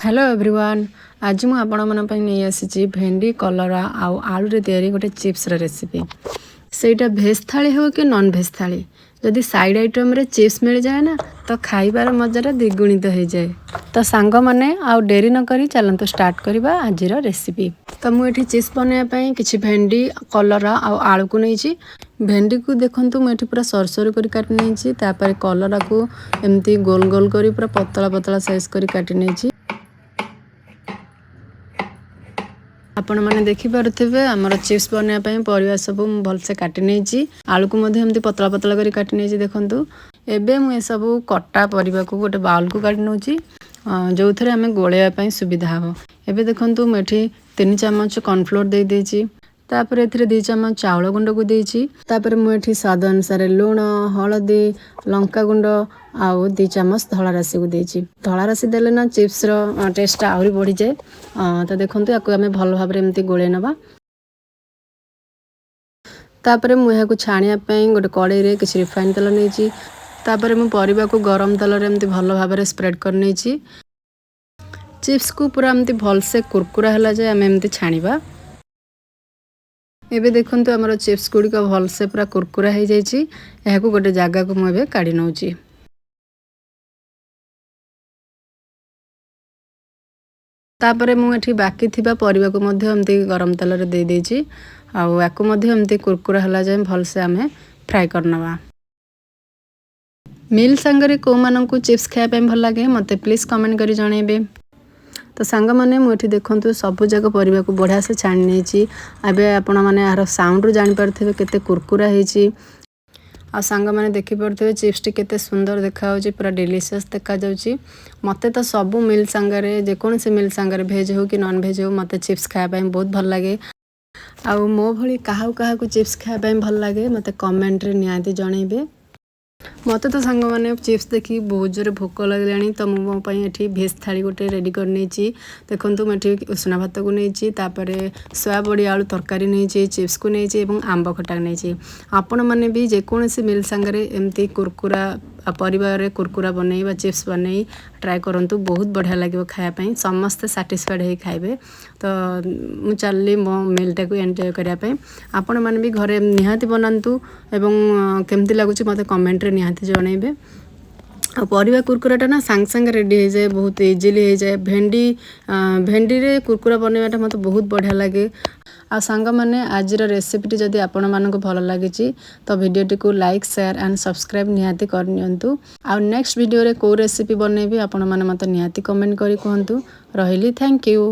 Hello everyone, ଆଜି ମୁଁ ଆପଣମାନଙ୍କ ପାଇଁ ନେଇ ଆସିଛି ଭେଣ୍ଡି, କଲରା ଆଉ ଆଳୁରେ ତିଆରି ଗୋଟେ ଚିପ୍ସର ରେସିପି। ସେଇଟା ଭେଜ୍ ଥାଳି ହେଉ କି ନନ୍ ଭେଜ୍ ଥାଳି, ଯଦି ସାଇଡ଼୍ ଆଇଟମ୍ରେ ଚିପ୍ସ ମିଳିଯାଏ ନା, ତ ଖାଇବାର ମଜାଟା ଦ୍ୱିଗୁଣିତ ହେଇଯାଏ। ତ ସାଙ୍ଗମାନେ, ଆଉ ଡେରି ନକରି ଚାଲନ୍ତୁ ଷ୍ଟାର୍ଟ କରିବା ଆଜିର ରେସିପି। ତ ମୁଁ ଏଠି ଚିପ୍ସ ବନେଇବା ପାଇଁ କିଛି ଭେଣ୍ଡି, କଲରା ଆଉ ଆଳୁକୁ ନେଇଛି। ଭେଣ୍ଡିକୁ ଦେଖନ୍ତୁ, ମୁଁ ଏଠି ପୁରା ସରୁ ସରୁ କରି କାଟି ନେଇଛି। ତାପରେ କଲରାକୁ ଏମିତି ଗୋଲ ଗୋଲ କରି ପୁରା ପତଳା ପତଳା ସାଇଜ୍ କରି କାଟି ନେଇଛି। ଆପଣମାନେ ଦେଖିପାରୁଥିବେ, ଆମର ଚିପ୍ସ ବନେଇବା ପାଇଁ ପରିବା ସବୁ ମୁଁ ଭଲସେ କାଟି ନେଇଛି। ଆଳୁକୁ ମଧ୍ୟ ଏମିତି ପତଳା ପତଳା କରି କାଟି ନେଇଛି ଦେଖନ୍ତୁ। ଏବେ ମୁଁ ଏସବୁ କଟା ପରିବାକୁ ଗୋଟେ ବାଉଲକୁ କାଢ଼ି ନେଉଛି, ଯେଉଁଥିରେ ଆମେ ଗୋଳେଇବା ପାଇଁ ସୁବିଧା ହେବ। ଏବେ ଦେଖନ୍ତୁ, ମୁଁ ଏଠି 3 ଚାମଚ କର୍ଣ୍ଣଫ୍ଲୋର୍ ଦେଇଦେଇଛି। ତାପରେ ଏଥିରେ 2 ଚାମଚ ଚାଉଳ ଗୁଣ୍ଡକୁ ଦେଇଛି। ତାପରେ ମୁଁ ଏଠି ସ୍ୱାଦ ଅନୁସାରେ ଲୁଣ, ହଳଦୀ, ଲଙ୍କା ଗୁଣ୍ଡ ଆଉ 2 ଚାମଚ ଧଳା ରାଶିକୁ ଦେଇଛି। ଧଳା ରାଶି ଦେଲେ ନା ଚିପ୍ସର ଟେଷ୍ଟଟା ଆହୁରି ବଢ଼ିଯାଏ। ତ ଦେଖନ୍ତୁ, ୟାକୁ ଆମେ ଭଲ ଭାବରେ ଏମିତି ଗୋଳେଇ ନେବା। ତାପରେ ମୁଁ ଏହାକୁ ଛାଣିବା ପାଇଁ ଗୋଟେ କଡ଼େଇରେ କିଛି ରିଫାଇନ୍ ତେଲ ନେଇଛି। ତାପରେ ମୁଁ ପରିବାକୁ ଗରମ ତେଲରେ ଏମିତି ଭଲ ଭାବରେ ସ୍ପ୍ରେଡ୍ କରିନେଇଛି। ଚିପ୍ସକୁ ପୁରା ଏମିତି ଭଲସେ କୁରକୁରା ହେଲା ଯାଏ ଆମେ ଏମିତି ଛାଣିବା। ଏବେ ଦେଖନ୍ତୁ, ଆମର ଚିପ୍ସ ଗୁଡ଼ିକ ଭଲସେ ପୁରା କୁରକୁରା ହେଇଯାଇଛି। ଏହାକୁ ଗୋଟେ ଜାଗାକୁ ମୁଁ ଏବେ କାଢ଼ି ନେଉଛି। ତାପରେ ମୁଁ ଏଠି ବାକି ଥିବା ପରିବାକୁ ମଧ୍ୟ ଏମିତି ଗରମ ତେଲରେ ଦେଇଦେଇଛି ଆଉ ୟାକୁ ମଧ୍ୟ ଏମିତି କୁରକୁରା ହେଲା ଯାଏଁ ଭଲସେ ଆମେ ଫ୍ରାଏ କରିନେବା। ମିଲ୍ ସାଙ୍ଗରେ କେଉଁମାନଙ୍କୁ ଚିପ୍ସ ଖାଇବା ପାଇଁ ଭଲ ଲାଗେ, ମୋତେ ପ୍ଲିଜ୍ କମେଣ୍ଟ କରି ଜଣାଇବେ। ତ ସାଙ୍ଗମାନେ, ମୁଁ ଏଠି ଦେଖନ୍ତୁ ସବୁଯାକ ପରିବାକୁ ବଢ଼ିଆ ସେ ଛାଣି ନେଇଛି। ଏବେ ଆପଣମାନେ ଏହାର ସାଉଣ୍ଡରୁ ଜାଣିପାରୁଥିବେ କେତେ କୁରକୁରା ହେଇଛି। ଆଉ ସାଙ୍ଗମାନେ ଦେଖିପାରୁଥିବେ, ଚିପ୍ସଟି କେତେ ସୁନ୍ଦର ଦେଖାଯାଉଛି, ପୁରା ଡେଲିସିୟସ୍ ଦେଖାଯାଉଛି। ମୋତେ ତ ସବୁ ମିଲ୍ ସାଙ୍ଗରେ, ଯେକୌଣସି ମିଲ୍ ସାଙ୍ଗରେ, ଭେଜ୍ ହେଉ କି ନନ୍ ଭେଜ୍ ହେଉ, ମୋତେ ଚିପ୍ସ ଖାଇବା ପାଇଁ ବହୁତ ଭଲ ଲାଗେ। ଆଉ ମୋ ଭଳି କାହାକୁ କାହାକୁ ଚିପ୍ସ ଖାଇବା ପାଇଁ ଭଲ ଲାଗେ, ମୋତେ କମେଣ୍ଟରେ ନିହାତି ଜଣାଇବେ। ମୋତେ ତ ସାଙ୍ଗମାନେ ଚିପ୍ସ ଦେଖି ବହୁତ ଜୋରେ ଭୋକ ଲାଗିଲାଣି। ତ ମୁଁ ମୋ ପାଇଁ ଏଠି ଭେଜ୍ ଥାଳି ଗୋଟେ ରେଡ଼ି କରିନେଇଛି। ଦେଖନ୍ତୁ, ମୁଁ ଏଠି ଉଷୁନା ଭାତକୁ ନେଇଛି, ତାପରେ ସୋୟାବଡ଼ି ଆଳୁ ତରକାରୀ ନେଇଛି, ଚିପ୍ସକୁ ନେଇଛି ଏବଂ ଆମ୍ବ ଖଟା ନେଇଛି। ଆପଣମାନେ ବି ଯେକୌଣସି ମିଲ୍ ସାଙ୍ଗରେ ଏମିତି କୁରକୁରା ପରିବାରେ କୁରକୁରା ବନେଇ ବା ଚିପ୍ସ ବନେଇ ଟ୍ରାଏ କରନ୍ତୁ। ବହୁତ ବଢ଼ିଆ ଲାଗିବ ଖାଇବା ପାଇଁ, ସମସ୍ତେ ସାଟିସ୍ଫାଏଡ଼୍ ହେଇ ଖାଇବେ। ତ ମୁଁ ଚାଲିଲି ମୋ ମିଲ୍ଟାକୁ ଏନ୍ଜୟ କରିବା ପାଇଁ। ଆପଣମାନେ ବି ଘରେ ନିହାତି ବନାନ୍ତୁ ଏବଂ କେମିତି ଲାଗୁଛି ମୋତେ କମେଣ୍ଟରେ ନିହାତି ଜଣାଇବେ। ଆଉ ପରିବା କୁରକୁରାଟା ନା ସାଙ୍ଗେ ସାଙ୍ଗେ ରେଡ଼ି ହେଇଯାଏ, ବହୁତ ଇଜିଲି ହେଇଯାଏ। ଭେଣ୍ଡିରେ କୁରକୁରା ବନେଇବାଟା ମୋତେ ବହୁତ ବଢ଼ିଆ ଲାଗେ। ଆଉ ସାଙ୍ଗମାନେ, ଆଜିର ରେସିପିଟି ଯଦି ଆପଣମାନଙ୍କୁ ଭଲ ଲାଗିଛି, ତ ଭିଡ଼ିଓଟିକୁ ଲାଇକ୍, ସେୟାର ଆଣ୍ଡ ସବସ୍କ୍ରାଇବ୍ ନିହାତି କରିନିଅନ୍ତୁ। ଆଉ ନେକ୍ସଟ ଭିଡ଼ିଓରେ କେଉଁ ରେସିପି ବନେଇବି, ଆପଣମାନେ ମୋତେ ନିହାତି କମେଣ୍ଟ କରି କୁହନ୍ତୁ। ରହିଲି, thank you.